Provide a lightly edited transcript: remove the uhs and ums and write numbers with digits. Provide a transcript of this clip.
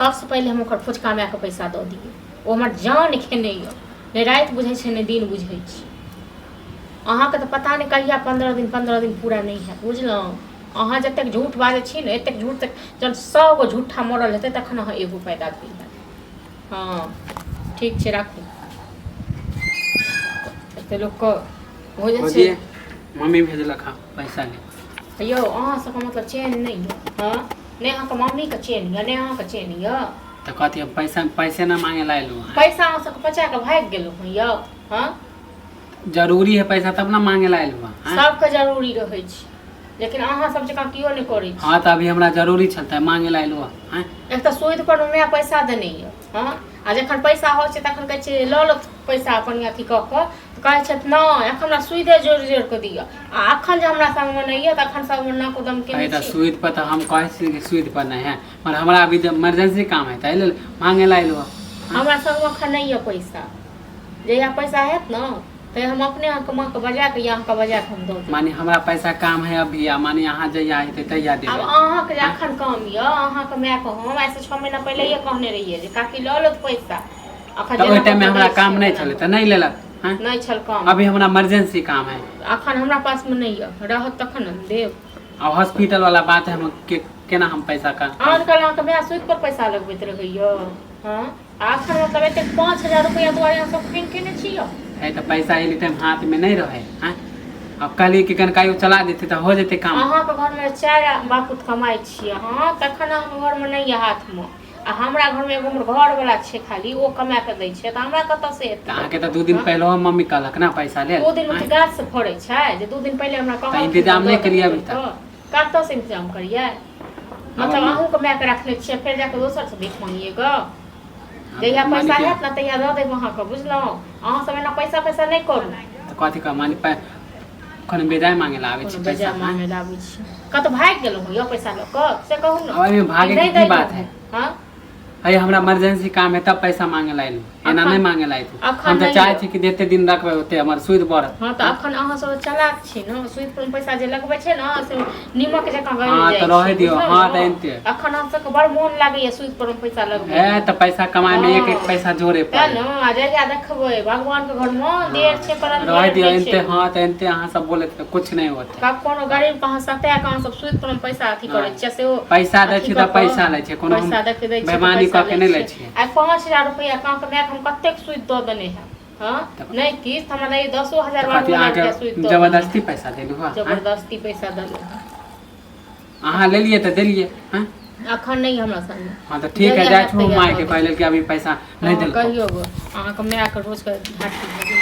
सबसँ पहिले हम ओकर फुचका मायके पैसा दऽ दियै। ओ हमर जान खेने यऽ, नहि राति बुझै छै नहि दिन बुझै छै। अहाँके तऽ पता नहि कहिया 15 दिन 15 दिन पूरा नहि हैत, बुझलहुँ? अहाँ जतेक झूठ बाजै छी ने, एतेक झूठ तऽ जहन 100 गो झूठा मरल हेतै तखन अहाँ एगो पैदा भेल हैत। हँ, ठीक छै, राखू। एते लोकके हो जाइ छै। मम्मी भेजलक हँ पैसा ले। यौ, अहाँ सबके मतलब चैन नहि यऽ? हँ, नहि अहाँके मम्मीके चैन यऽ, नहि अहाँके चैन यऽ। तऽ कथी हम पैसा पैसे ना मांगे ला एलहुँ हँ? पैसा अहाँ सबके बचा कऽ भागि गेलहुँ हँ यौ? हँ, जरूरी है पैसा तब ना मांगे ला एलहुँ हँ। सबके जरूरी रहै छै, लेकिन अहाँ सब जकाँ केओ नहि करै छै। हाँ, तऽ अभी हमरा जरूरी छल तऽ मांगे ला एलहुँ हँ। एक तऽ सूद पर माय पैसा देने यऽ। हँ, आ जखन पैसा होइ छै तखन कहै छै लऽ लो पैसा अपन अथी कऽ कऽ, तऽ कहै छथि नहि, एखन हमरा सूदे जोड़ि जोड़ि कऽ दिअ। आ एखन जे हमरा संगमे नहि यऽ तऽ एखन संगमे नाको दम केने अरे तऽ छी। सूद पर तऽ हम कहै छी कि सूद पर नहि है, पर हमरा अभी इमरजेंसी काम है, ताहि लेल मांगे ला एलहुँ हँ। हमरा संगमे एखन नहि यऽ पैसा। जहिया पैसा हैत ने तऽ हम अपने अहाँके माँके बजा कऽ या अहाँके बजा कऽ हम दऽ देब। माने हमरा पैसा काम है अभी, आ माने अहाँ जहिया हेतै तहिया आब देबै? अहाँके जे एखन काम यऽ, अहाँके मायके हम आइसँ 6 महीना पहिलैये कहने रहियै जे काकी लऽ लेत पैसा एखन। तऽ ओहि जेना टाइममे कऽ हमरा दै काम छियै नहि ओना छलै तऽ नहि लेलक हँ। नहि छल काम। अभी हमरा इमरजेंसी काम है। एखन हमरा पासमे नहि यऽ, रहत तखन ने देब। आ हॉस्पिटल वाला बात है, हम के केना हम पैसा का आन काल अहाँके माय सूद पर पैसा लगबैत रहैया। हँ, आ एखन मतलब एतेक 5000 रुपैआ दुआरे अहाँ सब खैन केने छी यौ? है तऽ पैसा एली टाइम हाथमे नहि रहै। हँ, आब कहलियै कि कनकाइयो चला देतै तऽ हो जेतै काम। अहाँके घरमे चारि बापूत कमाइ छियै। हँ, तखन अहाँके घरमे नहि यऽ हाथमे, आ हमरा घरमे एगो हमर घरवला छै खाली, ओ कमा कऽ दै छै, तऽ हमरा कतऽसँ तऽ एतै? अहाँके तऽ 2 दिन पहिलो मम्मी कहलक ने पैसा लेल। 2 दिन गाछ से फड़ै छै जे 2 दिन पहिले हमरा तऽ कहलखिन इंतजाम दऽ नहि केलियै देबै अभी तक? तऽ कतऽसँ इंतजाम करियै? मतलब अहूँके मायके रखने छियै, फेर जाकऽ दोसरसँ भीख मांगियै गऽ? जहिया पैसा हैत ने तहिया दऽ देब अहाँके, बुझलहुँ? अहाँ सब एना पैसा पैसा नहि करू। तऽ कथी कह माने कोनो बेजाय मांगे ला आबै कोनो छी बेजाय पैसा? मांगे लए आबै छी? कतऽ भागि गेलहुँ यौ पैसा लऽ कऽ, से कहू ने। आब एहिमे भागैके नहि की दै बात है? हँ। अरे, हमरा इमरजेंसी काम है तब पैसा मांगे ला एलहुँ, एना अखन नहि मांगे ला एलहुँ। अखन हम तऽ नहि चाहै यऽ। छी कि जते दिन रखबै ओते हमर सूद बढ़त। हँ, तऽ अखन अहाँ सब चलाक छी ने, सूद पर पैसा जे लगबै छै ने से नीमक जकाँ गलि हँ, जाइ तऽ रहै छै, दियौ। बुझलहुँ हँ, ने? तऽ एनते। अखन अहाँ सबके बड़ मोन लागैया सूद पर पैसा लगबै। है तऽ पैसा कमाइ मे एक एक पैसा जोड़े तें पड़े। ने, आ जहिया देखबै भगवान के घर मे देर छै पर रहै अन्धेर दियौ नहि एनते। छै। हँ, तऽ एनते अहाँ सब बोले तऽ कुछ नहि होते। कब कोनो गरीब के अहाँ सता के अहाँ सब सूद पर पैसा अथी करै छियै, सेहो पैसा दै अथी छियै तऽ कऽ कऽ पैसा लै छियै, कोनो हम पैसा देख दै छियै तऽ बेईमानी पैसा कऽ के लै नहि लै छियै। छियै। आइ 5000 रुपैआ कहाँ के मायके हम कतेक सूद दऽ देने है। हँ, नहि किछु हमरा नहि 10,000 तऽ कथी 12,000 रुपैआ सूद अहाँके दऽ देने। जबरदस्ती पैसा देलहुँ हँ? जबरदस्ती पैसा देलहुँ हँ? अहाँ लेलियै तऽ देलियै हँ। अखन नहि हमरा संगे। हँ, तऽ ठीक है, जहिया जाइ हैत छी तहिया मायके दऽ कहै लेल कि अभी पैसा देब। नहि हँ, देलकौ। कहियौ गो, अहाँके मायके रोजके झाँटी भऽ गेल।